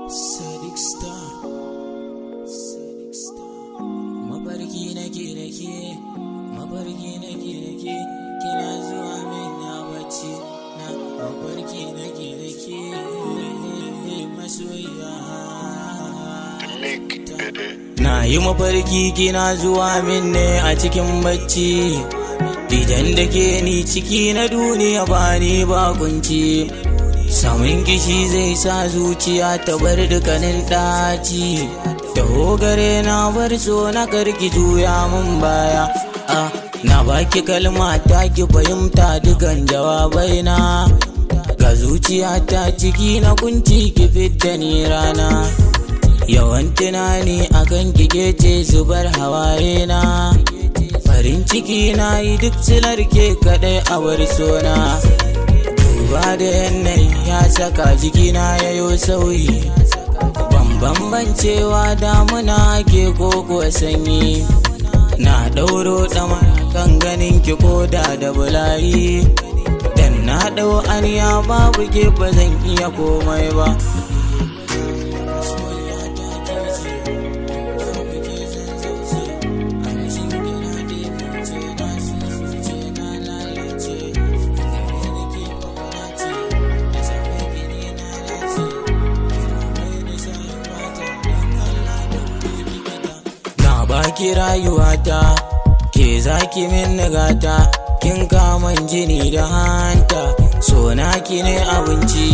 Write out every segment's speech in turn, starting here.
Sadiq Star, Sadiq Star. Mafarki nake nake, mafarki nake nake, kina zuwa min na bacci na. Mafarki nake nake, masoyiya. Na yi mafarki kina zuwa min ne a cikin bacci. Idan da ke ni ciki na duniya, ba ni ba kunci. Samun kishi zai sa zuciya ta bar dukkanin ɗaci. Taho gare na, bar so na, karki juya mun baya. Ah, na baki kalma ta, ki fahimta dukan jawabai na. Ga zuciya ta ciki na kunci, ki fidda ni rana. Yawan tunani akan kike ce zubar hawaye na. Farin ciki na yi duk silar ke kadai a bar sona. Duba da yanayi ya saka jikina yayo sauyi. Ban bambancewa damuna ke ko kuwa sanyi. Na ɗauro ɗamara kan ganin ki koda da bulayi. Dan na ɗau aniya, babu ke ba zan iya komai ba. Na baki rayuwata, ke zaki min nagata, kin kaman jini da hanta, so na ki ne abinci,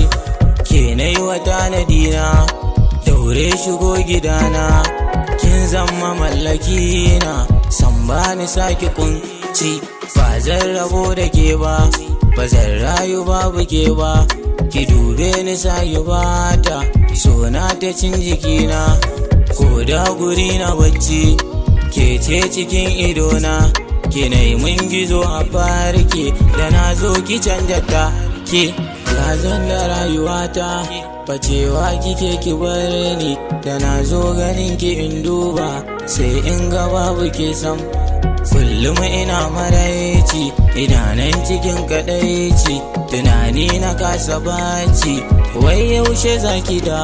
ke na yi wa tanadina, daure shigo gidana, kin zama mallaki na, san ba ni sake kunci, ba zan rabo da ke ba, ba zan rayu babu ke ba, ki dube ni sayi bata, so na ta cin jikina. Ko da guri na bacci, ke ce cikin idona, ke na yi mun gizo a farke, da na zo ki canja ta ke zan da rayuwata, bacewa kike ki bar ni, da na zo ganin ki in duba sai in ga babu ke sam. Kullum ina maraici, ina nan cikin kadaici, tunani na kasa bacci, wai yaushe zaki da